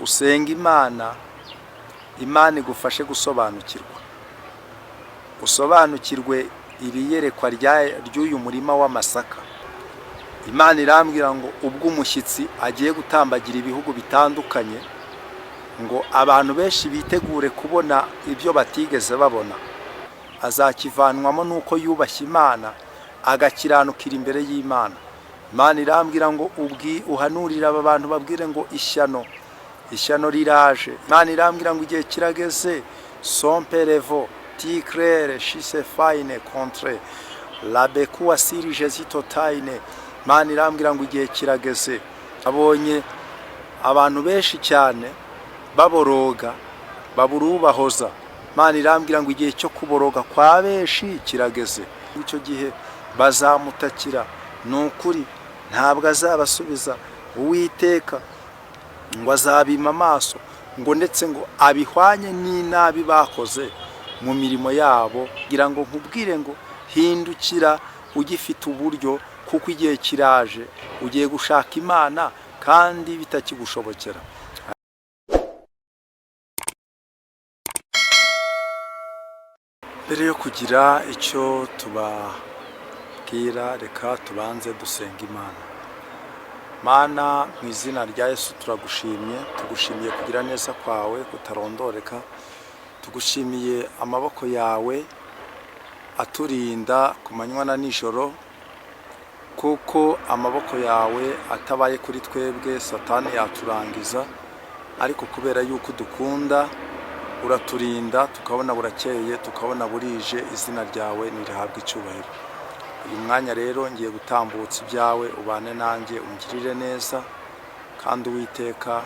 Usenga Imana, Imana igufashe gusobanukirwa, usobanukirwe iri yerekwa ry'uyu murima w'amasaka. Imana irambwira ngo ubwo umushyitsi agiye gutambagira ibihugu bitandukanye, ngo abantu benshi bitegure kubona ibyo batigeze babona. Azakivanwamo n'uko yubashye Imana, agakiranukira imbere y'Imana. Imana irambwira ngo uhanurire aba bantu, babwire ngo ishyano, ishyano riraje. Imana irambwira ngo igihe kirageze. Somperevo tikrere shise fayine kontre labekuwa sirije zitotayine. Imana irambwira ngo igihe kirageze. Abonye abantu benshi cyane baboroga, babura ubahoza. Imana irambwira ngo igihe cyo kuboroga kwa benshi kirageze. Icyo gihe bazamutakira, ni ukuri ntabwo azabasubiza. Uwiteka ngo azabima amaso, ngo ndetse ngo abihwanye n'inabi bakoze mu mirimo yabo. Kugira ngo nkubwire ngo hindukira ugifite uburyo, kuko igihe kiraje ugiye gushaka Imana kandi bitakigushobokera. Mbere yo kugira icyo tubabwira, reka tubanze dusenga Imana. Mana, mu izina rya Yesu turagushimye, tugushimiye kugira neza kwawe kutarondoreka, tugushimiye amaboko yawe aturinda ku manywa na nijoro, kuko amaboko yawe atabaye kuri twebwe Satani yaturangiza, ariko kubera yuko udukunda uraturinda, tukabona burakeye, tukabona burije. Izina ryawe ntirihabwe icyubahiro. Uyu mwanya rero ngiye gutambutsa ibyawe, ubane nanjye, ungirire neza. Kandi Uwiteka,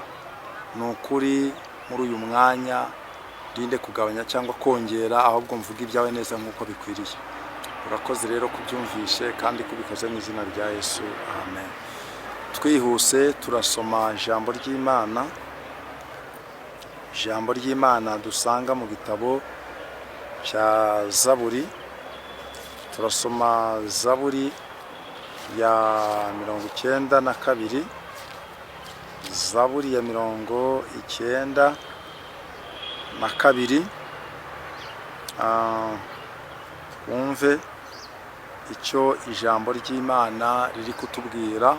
ni ukuri muri uyu mwanya rinde kugabanya cyangwa kongera, ahubwo mvuge ibyawe neza nk'uko bikwiriye. Urakoze rero kubyumvishe kandi kubikoze mu izina rya Yesu, amen. Twihuse turasoma ijambo ry'Imana, ijambo ry'Imana dusanga mu gitabo cya Zaburi. Turasoma Zaburi ya 92, Zaburi ya 92, twumve icyo ijambo ry'Imana riri kutubwira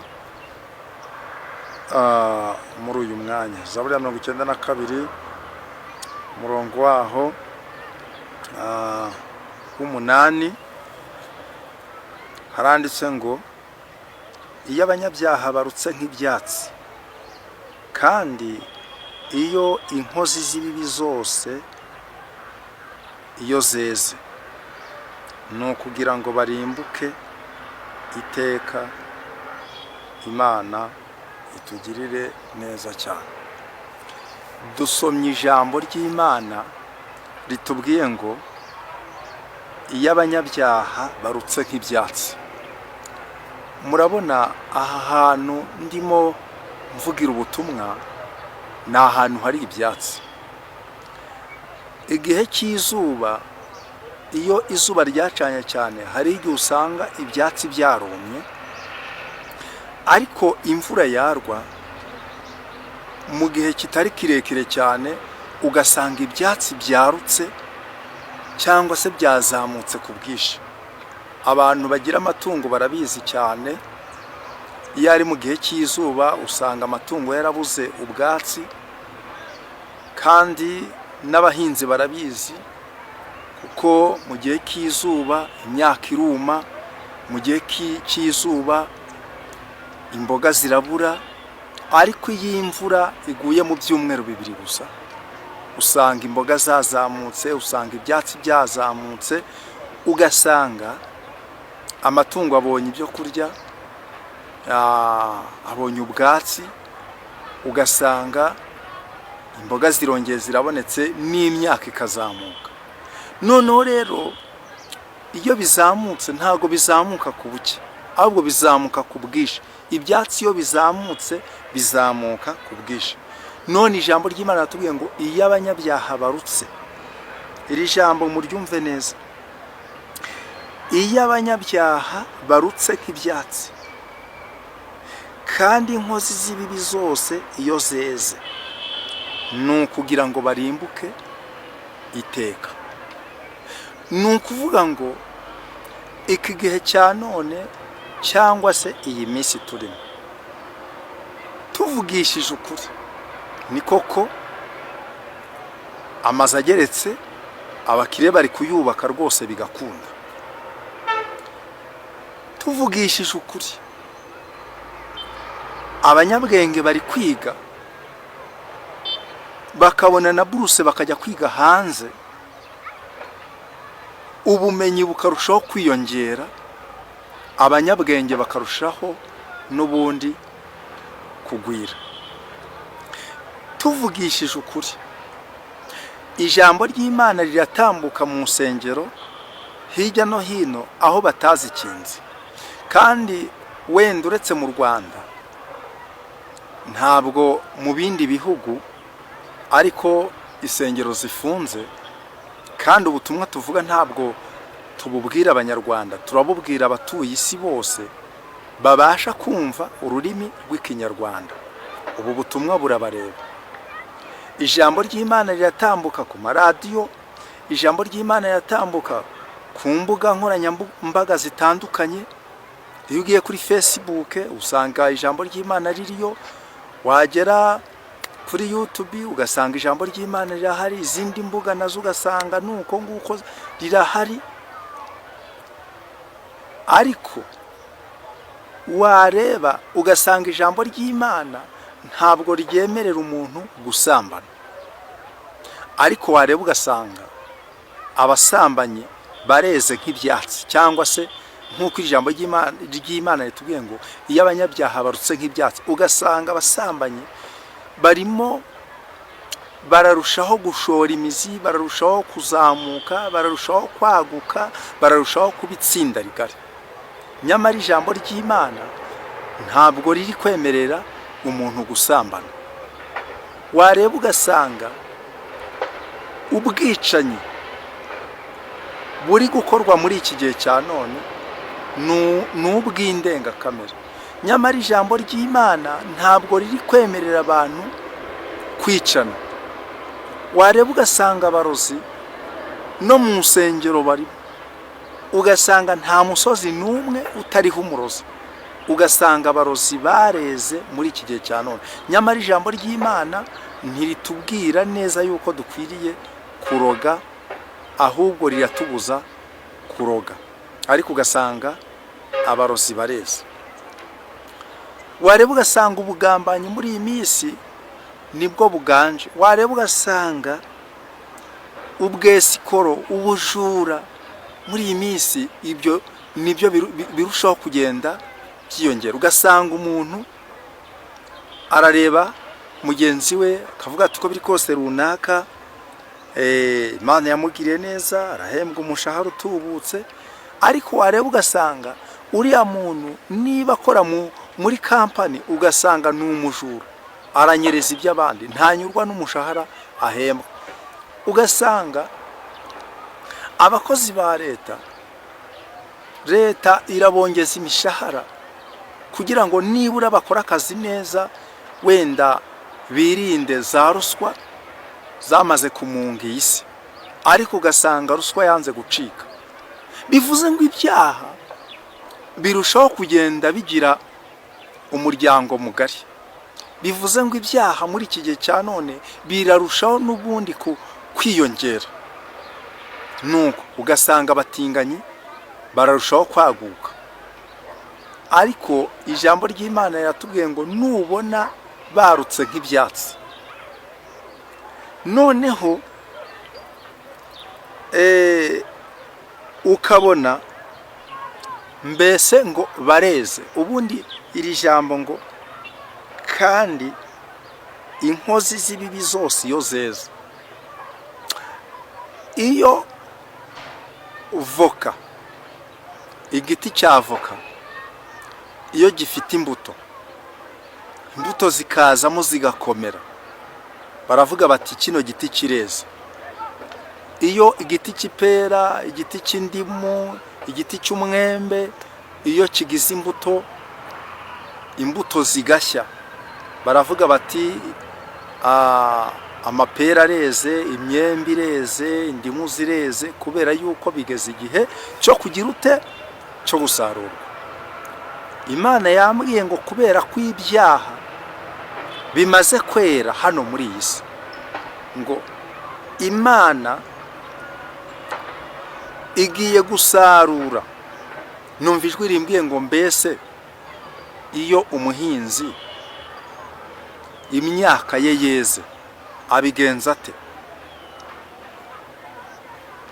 muri uyu mwanya. Zaburi ya 92, umurongo waho w'umunani, haranditse ngo: iyo abanyabyaha barutse nk'ibyatsi, kandi iyo inkozi z'ibibi zose iyo zeze, ni ukugira ngo barimbuke iteka. Imana itugirire neza cyane. Dusomye ijambo ry'Imana ritubwiye ngo iyo abanyabyaha barutse nk'ibyatsi. Murabona aha hantu ndimo mvugira ubutumwa ni ahantu hari ibyatsi. Igihe cy'izuba, iyo izuba ryacanye cyane, hari igihe usanga ibyatsi byarumye, ariko imvura yarwa mu gihe kitari kirekire cyane, ugasanga ibyatsi byarutse cyangwa se byazamutse ku bwinshi. Abantu bagira amatungo barabizi cyane, iyo ari mu gihe cy'izuba usanga amatungo yarabuze ubwatsi, kandi n'abahinzi barabizi, kuko mu gihe cy'izuba imyaka iruma, mu gihe cy'izuba imboga zirabura. Ariko iyo imvura iguye mu byumweru 2 gusa, usanga imboga zazamutse, usanga ibyatsi byazamutse, ugasanga amatungo abonye ibyo kurya, abonye ubwatsi, ugasanga imboga zirongeye zirabonetse n'imyaka ikazamuka. Noneho rero iyo bizamutse, ntabwo bizamuka ku buke, ahubwo bizamuka ku bwinshi. Ibyatsi iyo bizamutse, bizamuka ku bwinshi. None ijambo ry'Imana riratubwiye ngo iyo abanyabyaha barutse, iri jambo muryumve neza, iyo abanyabyaha barutse nk'ibyatsi, kandi inkozi z'ibibi zose iyo zeze. Ni ukugira ngo barimbuke iteka. Ni ukuvuga ngo iki gihe cya none, cyangwa se iyi minsi turimo, tuvugishije ukuri, ni koko amazu ageretse abakire bari kuyubaka rwose bigakunda. Tuvugishije ukuri, abanyabwenge bari kwiga bakabona na buruse, bakajya kwiga hanze, ubumenyi bukarushaho kwiyongera, abanyabwenge bakarushaho n'ubundi kugwira. Tuvugishije ukuri, ijambo ry'Imana riratambuka mu nsengero hirya no hino aho batazikinze. Kandi wenda uretse mu Rwanda, ntabwo mu bindi bihugu ariko insengero zifunze. Kandi ubutumwa tuvuga ntabwo tububwira Abanyarwanda, turabubwira abatuye isi bose babasha kumva ururimi rw'Ikinyarwanda. Ubu butumwa burabareba. Ijambo ry'Imana riratambuka ku maradiyo, ijambo ry'Imana riratambuka ku mbuga nkoranyambaga zitandukanye. Iyo ugiye kuri Facebook usanga ijambo ry'Imana ririyo, wagera kuri YouTube ugasanga ijambo ry'Imana rirahari, izindi mbuga nazo ugasanga nuko nguko rirahari. Ariko wareba ugasanga ijambo ry'Imana ntabwo ryemerera umuntu gusambana, ariko wareba ugasanga abasambanyi bareze nk'ibyatsi, cyangwa se nk'uko ijambo ry'Imana ritubwiye ngo iyo abanyabyaha barutse nk'ibyatsi, ugasanga abasambanyi barimo bararushaho gushora imizi, bararushaho kuzamuka, bararushaho kwaguka, bararushaho kuba itsinda rigari. Nyamara ijambo ry'Imana ntabwo riri kwemerera umuntu gusambana. Wareba ugasanga ubwicanyi buri gukorwa muri iki gihe cya none ni ubw'indengakamere, nyamara ijambo ry'Imana ntabwo riri kwemerera abantu kwicana. Wareba ugasanga abarozi no mu nsengero barimo, ugasanga nta musozi n'umwe utariho umurozi, ugasanga abarozi bareze muri iki gihe cya none, nyamara ijambo ry'Imana ntiritubwira neza yuko dukwiriye kuroga, ahubwo riratubuza kuroga, ariko ugasanga abarozi bareze. Wareba ugasanga ubugambanyi muri iyi minsi nibwo buganje. Wareba ugasanga ubwesikoro, ubujura muri iyi minsi, ibyo nibyo birushaho kugenda byiyongera. Ugasanga umuntu arareba mugenzi we akavuga ati: "Uko biri kose runaka Imana yamugiriye neza, arahembwa umushahara utubutse." Ariko wareba ugasanga uriya muntu niba akora muri kampani, ugasanga ni umujura, aranyereza iby'abandi, ntanyurwa n'umushahara ahembwa. Ugasanga abakozi ba leta, leta irabongeza imishahara kugira ngo nibura bakore akazi neza, wenda birinde za ruswa zamaze kumunga iyi si, ariko ugasanga ruswa yanze gucika. Bivuze ngo ibyaha birushaho kugenda bigira umuryango mugari. Bivuze ngo ibyaha muri iki gihe cya none birarushaho n'ubundi kwiyongera, nuko ugasanga abatinganyi bararushaho kwaguka. Ariko ijambo ry'Imana riratubwiye ngo nubona barutse nk'ibyatsi, noneho ukabona mbese ngo bareze. Ubundi iri jambo ngo "kandi inkozi z'ibibi zose iyo zeze", iyo voka, igiti cya voka, iyo gifite imbuto, imbuto zikazamo zigakomera, baravuga bati: "Kino giti kireze." Iyo igiti cy'ipera, igiti cy'indimu, igiti cy'umwembe, iyo kigize imbuto, imbuto zigashya, baravuga bati Amapera areze, imyembe ireze, indimu zireze, kubera yuko bigeze igihe cyo kugira ute? Cyo gusarurwa. Imana yambwiye ngo kubera ko ibyaha bimaze kwera hano muri iyi si, ngo Imana igiye gusarura. Numva ijwi rimbwiye ngo: "Mbese iyo umuhinzi imyaka ye yeze abigenza ate?"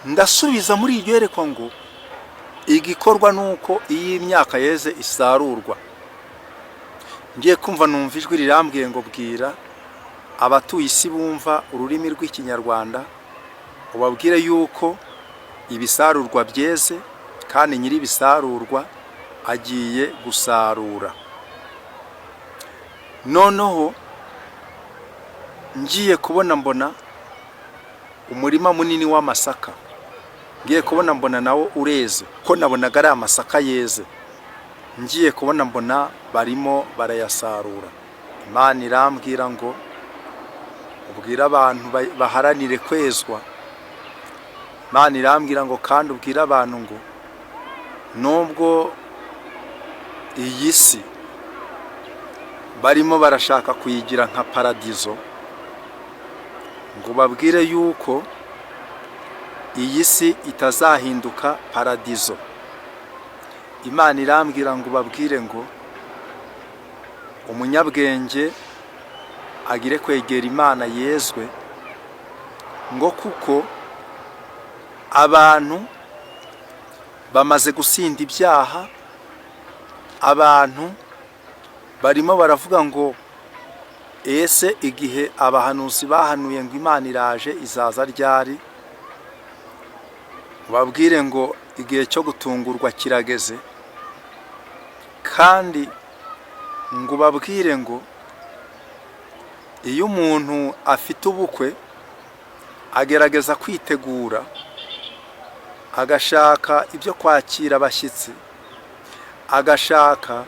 Ndasubiza muri iryo yerekwa ngo igikorwa ni uko iyo imyaka yeze isarurwa. Ngiye kumva numva ijwi rirambwiye ngo: "Bwira abatuye isi bumva ururimi rw'Ikinyarwanda, ubabwire yuko ibisarurwa byeze kandi nyiri ibisarurwa agiye gusarura." Noneho ngiye kubona mbona umurima munini w'amasaka. Ngiye kubona mbona nawo ureze, ko nabonaga ari amasaka yeze. Ngiye kubona mbona barimo barayasarura. Imana irambwira ngo: "Ubwire abantu baharanire kwezwa." Imana irambwira ngo: "Kandi ubwire abantu ngo nubwo iyi si barimo barashaka kuyigira nka paradizo, ngo babwire yuko iyi si itazahinduka paradizo." Imana irambwira ngo: "Babwire ngo umunyabwenge agire kwegera Imana yezwe, ngo kuko abantu bamaze gusinda ibyaha, abantu barimo baravuga ngo: 'Ese igihe abahanuzi bahanuye ngo Imana iraje izaza ryari?' Babwire ngo igihe cyo gutungurwa kirageze. Kandi ngo ubabwire ngo iyo umuntu afite ubukwe agerageza kwitegura, agashaka ibyo kwakira abashyitsi, agashaka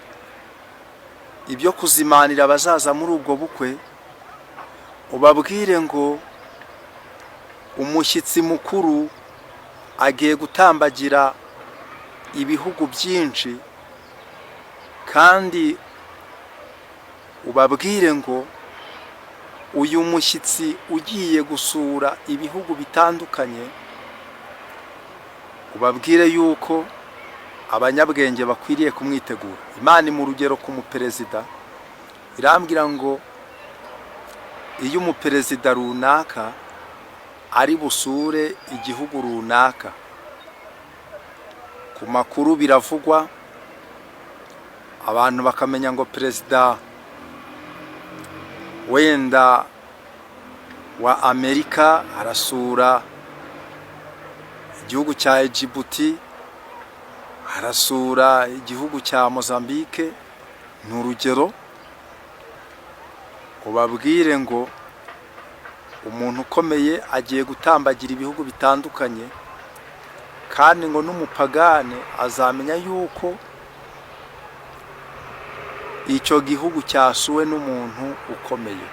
ibyo kuzimanira abazaza muri ubwo bukwe. Ubabwire ngo umushyitsi mukuru agiye gutambagira ibihugu byinshi. Kandi ubabwire ngo uyu mushyitsi ugiye gusura ibihugu bitandukanye, ubabwire yuko abanyabwenge bakwiriye kumwitegura." Imana mu rugero ku muperezida irambwira ngo iyo umuperezida runaka ari busure igihugu runaka, ku makuru biravugwa, abantu bakamenya ngo perezida wenda wa Amerika arasura igihugu cya Egibuti, arasura igihugu cya Mozambique, ni urugero. Ubabwire ngo umuntu ukomeye agiye gutambagira ibihugu bitandukanye, kandi ngo n'umupagane azamenya yuko icyo gihugu cyasuwe n'umuntu ukomeye.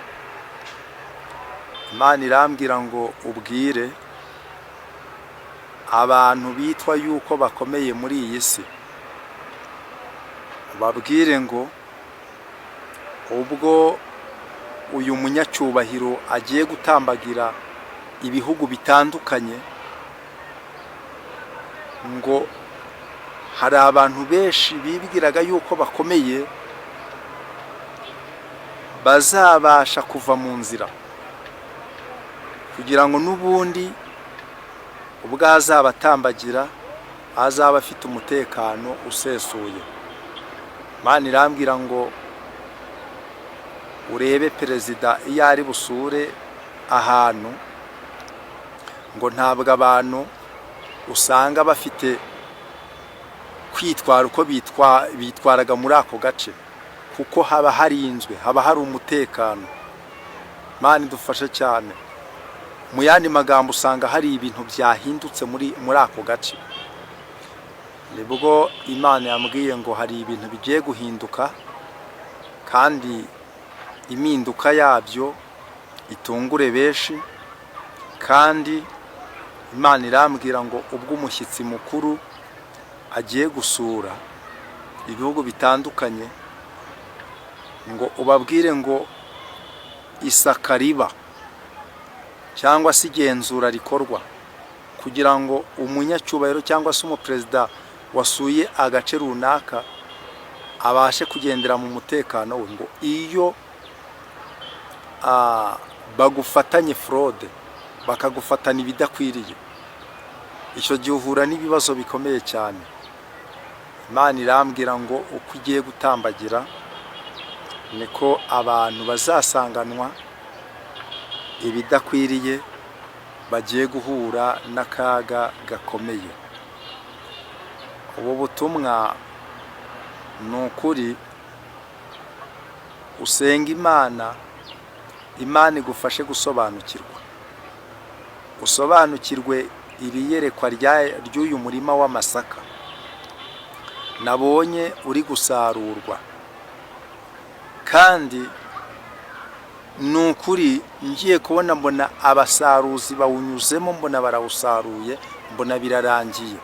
Imana irambwira ngo ubwire abantu bitwa yuko bakomeye muri iyi si, ubabwire ngo ubwo uyu munyacyubahiro agiye gutambagira ibihugu bitandukanye, ngo hari abantu benshi bibwiraga yuko bakomeye bazabasha kuva mu nzira, kugira ngo n'ubundi ubwo azaba atambagira azaba afite umutekano usesuye. Imana irambwira ngo urebe perezida iyo ari busure ahantu, ngo ntabwo abantu usanga bafite kwitwara uko bitwaraga muri ako gace, kuko haba harinzwe, haba hari umutekano. Imana idufashe cyane. Mu yandi magambo, usanga hari ibintu byahindutse muri ako gace. Nibwo Imana yambwiye ngo hari ibintu bigiye guhinduka, kandi impinduka yabyo Itungure benshi. Kandi Imana irambwira ngo ubwo umushyitsi mukuru agiye gusura ibihugu bitandukanye, ngo ubabwire ngo isaka riba cyangwa se igenzura rikorwa kugira ngo umunyacyubahiro cyangwa se umuperezida wasuye agace runaka abashe kugendera mu mutekano we, ngo iyo bagufatanye fraude, bakagufatana ibidakwiriye, icyo gihe uhura n'ibibazo bikomeye cyane. Imana irambwira ngo uko ugiye gutambagira niko abantu bazasanganwa ibidakwiriye, bagiye guhura n'akaga gakomeye. Ubu butumwa ni ukuri. Usenga Imana, Imana igufashe gusobanukirwa, usobanukirwe iri yerekwa ry'uyu murima w'amasaka nabonye uri gusarurwa. Kandi ni ukuri, ngiye kubona mbona abasaruzi bawunyuzemo, mbona barawusaruye, mbona birarangiye.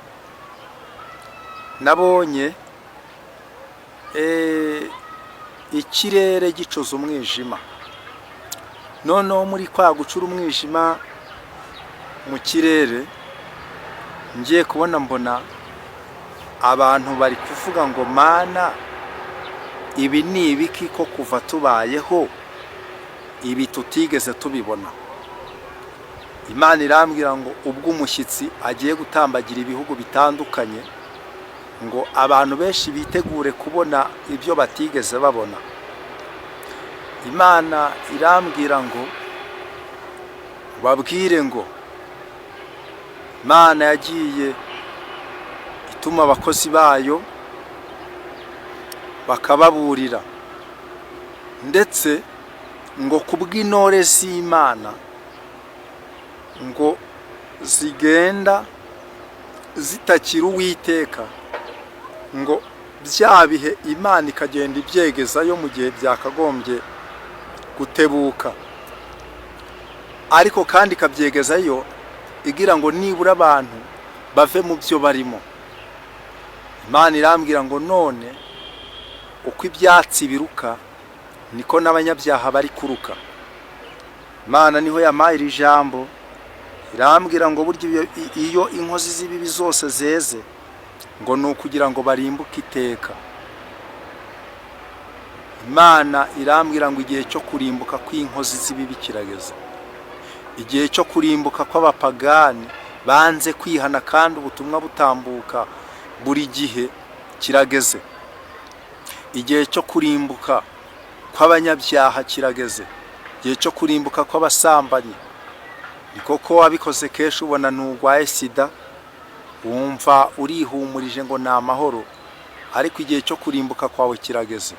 Nabonye ikirere gicuze umwijima. Noneho muri kwa gucura umwijima mu kirere, ngiye kubona mbona abantu bari kuvuga ngo: "Mana, ibi ni ibiki, ko kuva tubayeho ibi tutigeze tubibona?" Imana irambwira ngo ubwo umushyitsi agiye gutambagira ibihugu bitandukanye, ngo abantu benshi bitegure kubona ibyo batigeze babona. Imana irambwira ngo babwire ngo Imana yagiye ituma abakozi bayo bakababurira, ndetse ngo kubw'intore z'Imana ngo zigenda zitakira Uwiteka, ngo bya bihe Imana ikagenda ibyegezayo mu gihe byakagombye gutebuka, ariko kandi ikabyegezayo igira ngo nibura abantu bave mu byo barimo. Imana irambwira ngo none uko ibyatsi biruka niko n'abanyabyaha bari kuruka. Imana niho yampaye iri jambo, irambwira ngo burya iyo inkozi z'ibibi zose zeze, ngo ni ukugira ngo barimbuke iteka. Imana irambwira ngo igihe cyo kurimbuka kw'inkozi z'ibibi kirageze, igihe cyo kurimbuka kw'abapagani banze kwihana kandi ubutumwa butambuka buri gihe kirageze, igihe cyo kurimbuka kw'abanyabyaha kirageze, igihe cyo kurimbuka kw'abasambanyi. Ni koko, wabikoze kenshi, ubona ntugwaye sida, wumva urihumurije ngo ni amahoro, ariko igihe cyo kurimbuka kwawe kirageze.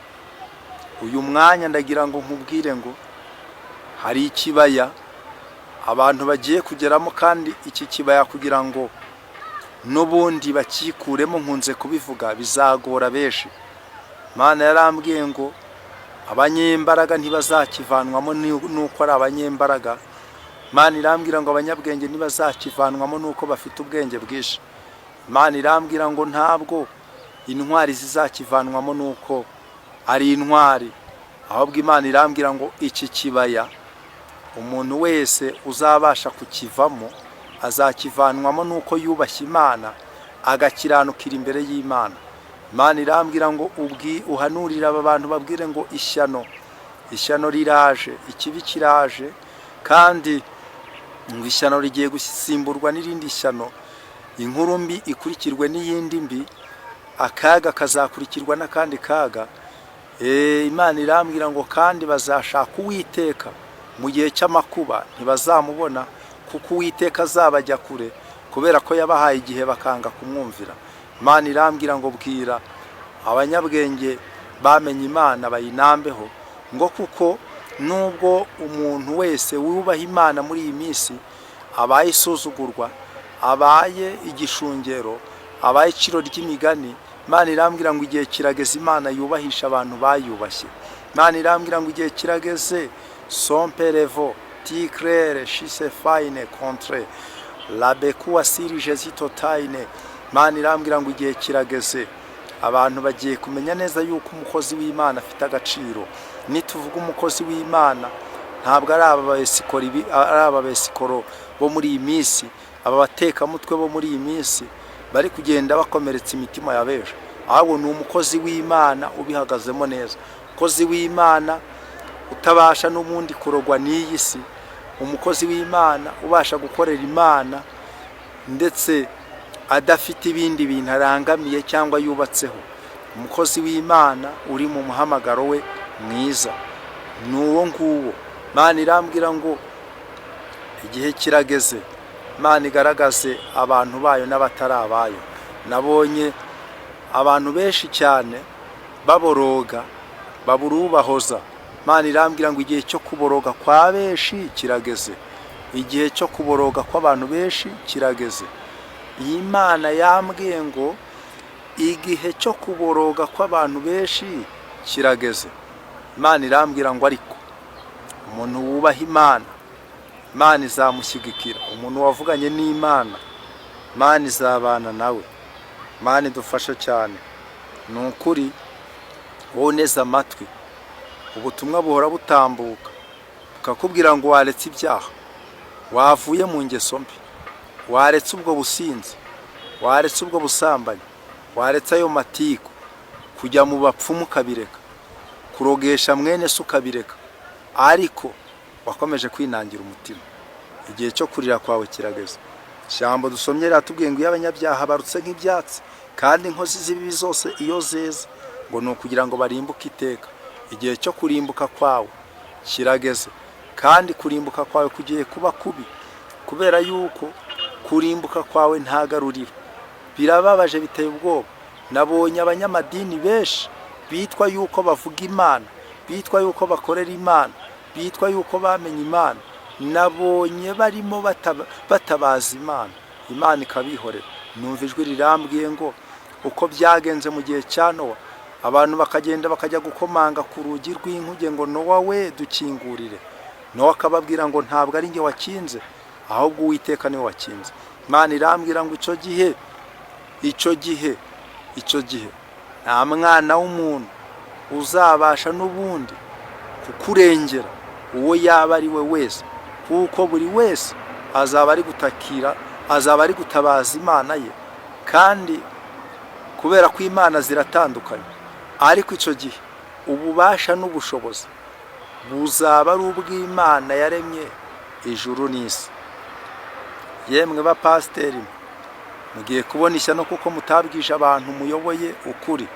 Uyu mwanya ndagira ngo nkubwire ngo hari ikibaya abantu bagiye kugeramo, kandi iki kibaya kugira ngo n'ubundi bakikuremo, nkunze kubivuga, bizagora benshi. Imana yarambwiye ngo abanyembaraga ntibazakivanwamo nuko ari abanyembaraga. Imana irambwira ngo abanyabwenge ntibazakivanwamo nuko bafite ubwenge bwinshi. Imana irambwira ngo ntabwo intwari zizakivanwamo nuko ari intwari, ahubwo Imana irambwira ngo iki kibaya umuntu wese uzabasha kukivamo azakivanwamo nuko yubashye Imana, agakiranukira imbere y'Imana. Imana irambwira ngo ubwi uhanurire aba bantu, babwire ngo ishyano, ishyano riraje, ikibi kiraje, kandi ngo ishyano rigiye gusimburwa n'irindi shyano, inkuru mbi ikurikirwe n'iyindi mbi, akaga kazakurikirwa n'akandi kaga. Imana irambwira ngo kandi bazashaka Uwiteka mu gihe cy'amakuba, ntibazamubona, kuko Uwiteka azabajya kure kubera ko yabahaye igihe bakanga kumwumvira. Imana irambwira ngo bwira abanyabwenge bamenye Imana bayinambeho, ngo kuko nubwo umuntu wese wubaha Imana muri iyi minsi abaye isuzugurwa, abaye igishungero, abaye iciro ry'imigani, Imana irambwira ngo igihe kirageze Imana yubahisha abantu bayubashye. Imana irambwira ngo igihe kirageze somperevo Tikrere shise fayine kontre labekuwa siri jezito tayine. Imana irambwira ngo igihe kirageze, abantu bagiye kumenya neza yuko umukozi w'Imana afite agaciro. Nituvuga umukozi w'Imana, ntabwo ari aba besikoro bo muri iyi minsi, aba batekamutwe bo muri iyi minsi bari kugenda bakomeretsa imitima ya benshi, ahubwo ni umukozi w'Imana ubihagazemo neza, umukozi w'Imana utabasha n'ubundi kurogwa n'iyi si, umukozi w'Imana ubasha gukorera Imana ndetse adafite ibindi bintu arangamiye cyangwa yubatseho, umukozi w'Imana uri mu muhamagaro we mwiza ni uwo nguwo. Imana irambwira ngo igihe kirageze, Imana igaragaze abantu bayo n'abatari abayo. Nabonye abantu benshi cyane baboroga, babura ubahoza. Imana irambwira ngo igihe cyo kuboroga kwa benshi kirageze, igihe cyo kuboroga kw'abantu benshi kirageze. Iyi Mana yambwiye ngo igihe cyo kuboroga kw'abantu benshi kirageze. Imana irambwira ngo ariko umuntu wubaha Imana, Imana izamushyigikira. Umuntu wavuganye n'Imana, Imana izabana nawe. Imana idufashe cyane. Ni ukuri, wowe uneze amatwi, ubutumwa buhora butambuka bukakubwira ngo waretse ibyaha, wavuye mu ngeso mbi, waretse ubwo businzi, waretse ubwo busambanyi, waretse ayo matiku, kujya mu bapfumu ukabireka, kurogesha mwene se ukabireka, ariko wakomeje kwinangira umutima. Igihe cyo kurira kwawe kirageze. Ijambo dusomye riratubwiye ngo iyo abanyabyaha barutse nk'ibyatsi, kandi inkozi z'ibibi zose iyo zeze, ngo ni ukugira ngo barimbuke iteka. Igihe cyo kurimbuka kwawe kirageze, kandi kurimbuka kwawe kugiye kuba kubi, kubera yuko kurimbuka kwawe nta garuriro. Birababaje, biteye ubwoba. Nabonye abanyamadini benshi bitwa yuko bavuga Imana, bitwa yuko bakorera Imana, bitwa yuko bamenye Imana, nabonye barimo batabaza Imana, Imana ikabihorera. Numva ijwi rirambwiye ngo uko byagenze mu gihe cya Nowa, abantu bakagenda bakajya gukomanga ku rugi rw'inkuge ngo Nowa we dukingurire. Nowa akababwira ngo ntabwo ari njye wakinze, ahubwo Uwiteka niwe wakinze. Imana irambwira ngo icyo gihe, icyo gihe, icyo gihe nta mwana w'umuntu uzabasha n'ubundi kukurengera, uwo yaba ari we wese, kuko buri wese azaba ari gutakira, azaba ari gutabaza Imana ye, kandi kubera ko Imana ziratandukanye. Ariko icyo gihe ububasha n'ubushobozi buzaba ari ubw'Imana yaremye ijuru n'isi. Yemwe bapasiteri, mugiye kubona ishyano kuko mutabwije abantu muyoboye ukuri,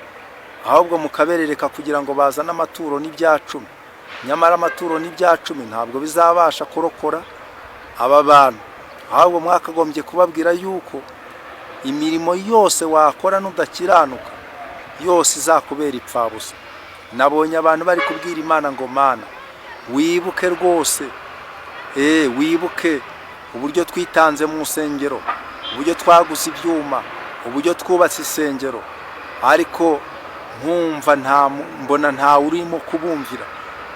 ahubwo mukaberereka kugira ngo bazane amaturo n'ibya cumi. Nyamara amaturo n'ibya cumi ntabwo bizabasha kurokora aba bantu, ahubwo mwakagombye kubabwira yuko imirimo yose wakora nudakiranuka yose izakubera ipfabusa. Nabonye abantu bari kubwira Imana ngo Mana wibuke rwose, wibuke uburyo twitanze mu nsengero, uburyo twaguze ibyuma, uburyo twubatse isengero, ariko nkumva mbona ntawe urimo kubumvira.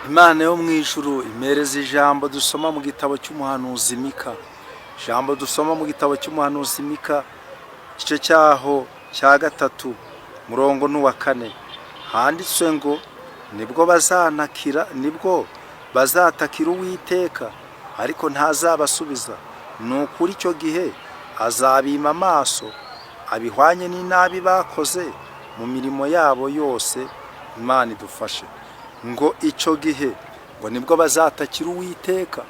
Imana yo mu ijuru imereza ijambo dusoma mu gitabo cy'umuhanuzi Mika. Ijambo dusoma mu gitabo cy'umuhanuzi Mika, igice cyaho cya 3, murongo n'uwa 4, handitswe ngo nibwo bazanakira, nibwo bazatakira Uwiteka, ariko ntazabasubiza. Ni ukuri icyo gihe azabima amaso abihwanye n'inabi bakoze mu mirimo yabo yose. Imana idufashe. Ngo icyo gihe ngo nibwo bazatakira Uwiteka,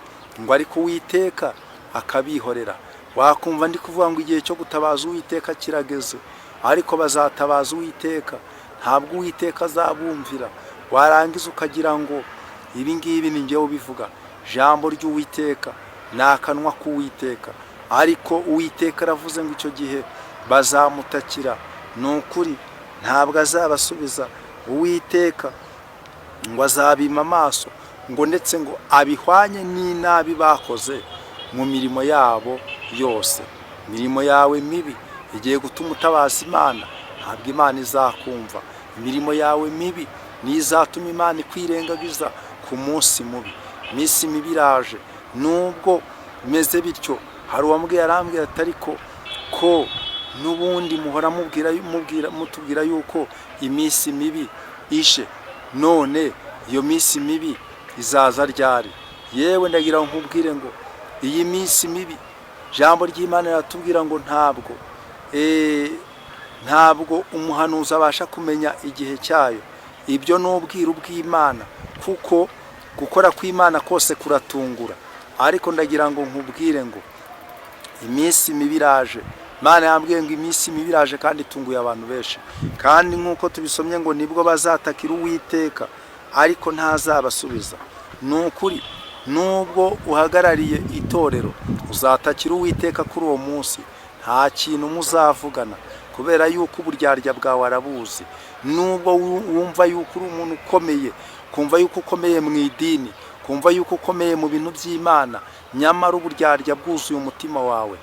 ngo ariko Uwiteka akabihorera. Wakumva ndi kuvuga ngo igihe cyo gutabaza Uwiteka kirageze, ariko bazatabaza Uwiteka, ntabwo Uwiteka azabumvira. Warangiza ukagira ngo ibi ngibi ni njyewe ubivuga. Ijambo ry'Uwiteka ni akanwa k'Uwiteka, ariko Uwiteka aravuze ngo icyo gihe bazamutakira, ni ukuri ntabwo azabasubiza. Uwiteka ngo azabima amaso, ngo ndetse ngo abihwanye n'inabi bakoze mu mirimo yabo yose. Imirimo yawe mibi igiye gutuma utabaza Imana, ntabwo Imana izakumva. Imirimo yawe mibi niyo izatuma Imana ikwirengagiza ku munsi mubi. Iminsi mibi iraje, Nubwo bimeze bityo, hari uwambwiye, arambwira ati: "Ariko ko n'ubundi muhora mubwira mubwira mutubwira yuko iminsi mibi ishe, none iyo minsi mibi izaza ryari?" Yewe, ndagira ngo nkubwire ngo iyi minsi mibi, ijambo ry'Imana riratubwira ngo ntabwo umuhanuzi abasha kumenya igihe cyayo. Ibyo ni ubwiru bw'Imana, kuko gukora kw'Imana kose kuratungura. Ariko ndagira ngo nkubwire ngo iminsi mibi iraje. Imana yambwiye ngo iminsi mibi iraje kandi itunguye abantu benshi. Kandi nk'uko tubisomye ngo nibwo bazatakira Uwiteka, ariko ntazabasubiza. Ni ukuri, nubwo uhagarariye itorero, uzatakira Uwiteka kuri uwo munsi, nta kintu muzavugana, kubera yuko uburyarya bwawe arabuzi. Nubwo wumva yuko uri umuntu ukomeye, kumva yuko ukomeye mu idini, kumva yuko ukomeye mu bintu by'Imana, nyamara uburyarya bwuzuye umutima wawe,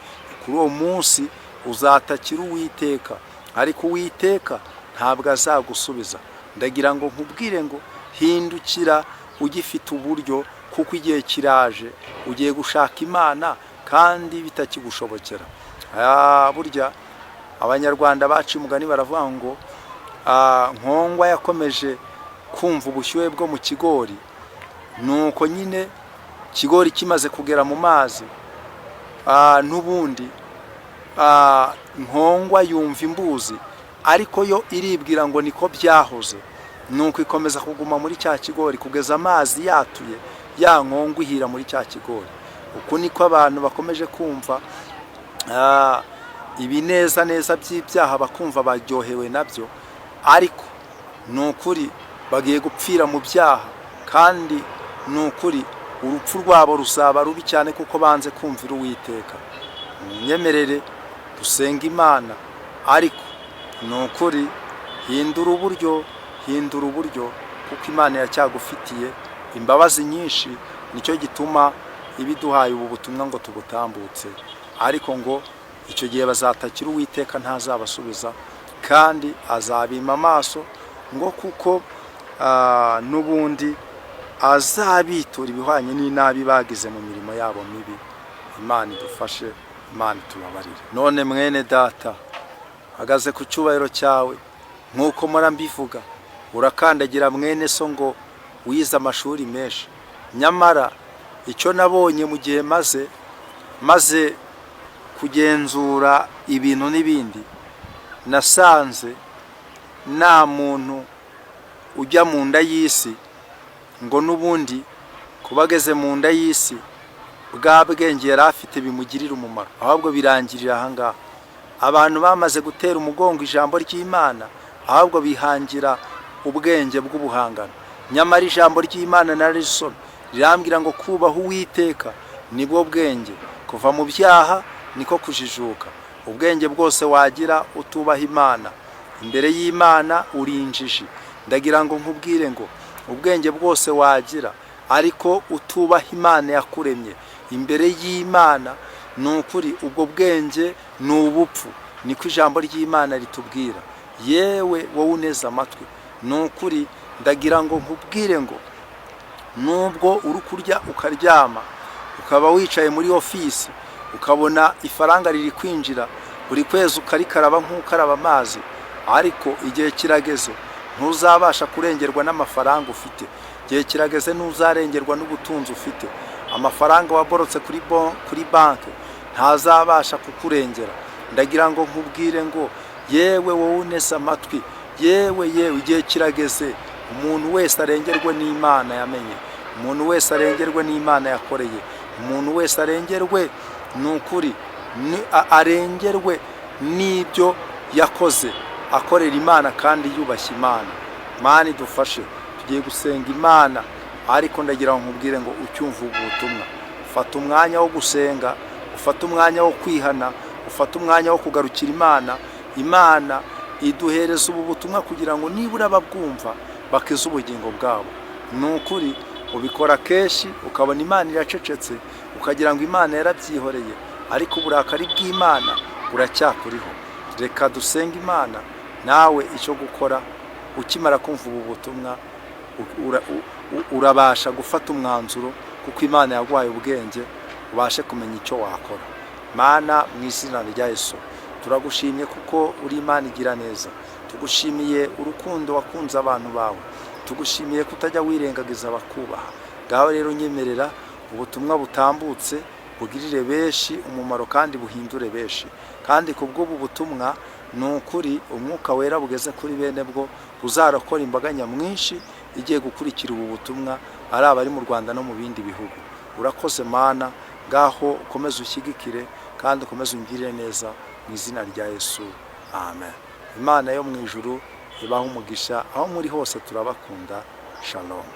kuri uwo munsi uzatakira Uwiteka, ariko Uwiteka ntabwo azagusubiza. Ndagira ngo nkubwire ngo hindukira ugifite uburyo, kuko igihe kiraje ugiye gushaka Imana kandi bitakigushobokera. Burya Abanyarwanda baciye umugani, baravuga ngo nkongwa yakomeje kumva ubushyuhe bwo mu kigori. Nuko nyine ikigori kimaze kugera mu mazi, n'ubundi nkongwa yumva imbuzi, ariko yo iribwira ngo niko byahoze. Nuko ikomeza kuguma muri cya kigori kugeza amazi yatuye, ya nkongwa ihira muri cya kigori. Uku niko abantu bakomeje kumva ibineza neza by'ibyaha, bakumva baryohewe nabyo, ariko ni ukuri bagiye gupfira mu byaha. Kandi ni ukuri urupfu rwabo ruzaba rubi cyane, kuko banze kumvira Uwiteka. Munyemerere dusenga Imana. Ariko ni ukuri, hindura uburyo, hindura uburyo, kuko Imana iracyagufitiye imbabazi nyinshi. Nicyo gituma ibiduhaye ubu butumwa ngo tubutambutse. Ariko ngo icyo gihe bazatakira Uwiteka, ntazabasubiza, kandi azabima amaso, ngo kuko n'ubundi azabitura ibihwanye n'inabi bagize mu mirimo yabo mibi. Imana idufashe, Imana itubabarire. None mwene data, hagaze ku cyubahiro cyawe, nk'uko mpora mbivuga, urakandagira mwene so ngo wize amashuri menshi. Nyamara icyo nabonye mu gihe maze kugenzura ibintu n'ibindi, nasanze nta muntu ujya mu nda y'isi ngo n'ubundi kuba ageze mu nda y'isi bwa bwenge yari afite bimugirira umumaro, ahubwo birangirira ahangaha. Abantu bamaze gutera umugongo ijambo ry'Imana, ahubwo bihangira ubwenge bw'ubuhangano. Nyamara ijambo ry'Imana narisomye, rirambwira ngo kubaha Uwiteka nibwo bwenge, kuva mu byaha niko kujijuka. Ubwenge bwose wagira utubaha Imana, imbere y'Imana uri injiji. Ndagira ngo nkubwire ngo ubwenge bwose wagira ariko utubaha Imana yakuremye, imbere y'Imana ni ukuri ubwo bwenge ni ubupfu. Niko ijambo ry'Imana ritubwira. Yewe wowe uneze amatwi, ni ukuri ndagira ngo nkubwire ngo nubwo uri kurya ukaryama, ukaba wicaye muri ofisi, ukabona ifaranga riri kwinjira buri kwezi, ukarikaraba nk'ukaraba amazi, ariko igihe kirageze ntuzabasha kurengerwa n'amafaranga ufite. Igihe kirageze ntuzarengerwa n'ubutunzi ufite. Amafaranga waborotse kuri banki ntazabasha kukurengera. Ndagira ngo nkubwire ngo yewe wowe uneze amatwi, yewe yewe, igihe kirageze umuntu wese arengerwe n'Imana yamenye, umuntu wese arengerwe n'Imana yakoreye, umuntu wese arengerwe, ni ukuri arengerwe n'ibyo yakoze akorera Imana kandi yubashye Imana. Imana idufashe. Tugiye gusenga Imana, ariko ndagira ngo nkubwire ngo ucyumva ubu butumwa, ufata umwanya wo gusenga, ufate umwanya wo kwihana, ufate umwanya wo kugarukira Imana. Imana iduhereza ubu butumwa kugira ngo nibura ababwumva bakize ubugingo bwabo. Ni ukuri ubikora kenshi ukabona Imana iracecetse, ukagira ngo Imana yarabyihoreye, ariko uburakari bw'Imana buracyakuriho. Reka dusenge Imana. Nawe icyo gukora ukimara kumva ubu butumwa, urabasha gufata umwanzuro. Kuko Imana yaguhaye ubwenge, ubashe kumenya icyo wakora. Mana, mu izina rya Yesu, turagushimye kuko uri Imana igira neza. Tugushimiye urukundo wakunze abantu bawe, tugushimiye ko utajya wirengagiza abakubaha. Ngaho rero nyemerera ubutumwa butambutse bugirire benshi umumaro kandi buhindure benshi. Kandi ku bw'ubu butumwa, ni ukuri Umwuka Wera bugeze kuri bene bwo, buzarokora imbaga nyamwinshi igiye gukurikira ubu butumwa, ari abari mu Rwanda no mu bindi bihugu. Urakoze Mana. Ngaho ukomeze ushyigikire kandi ukomeze ungirire neza, mu izina rya Yesu, amen. Imana yo mu ijuru ibahe umugisha aho muri hose. Turabakunda. Shalom.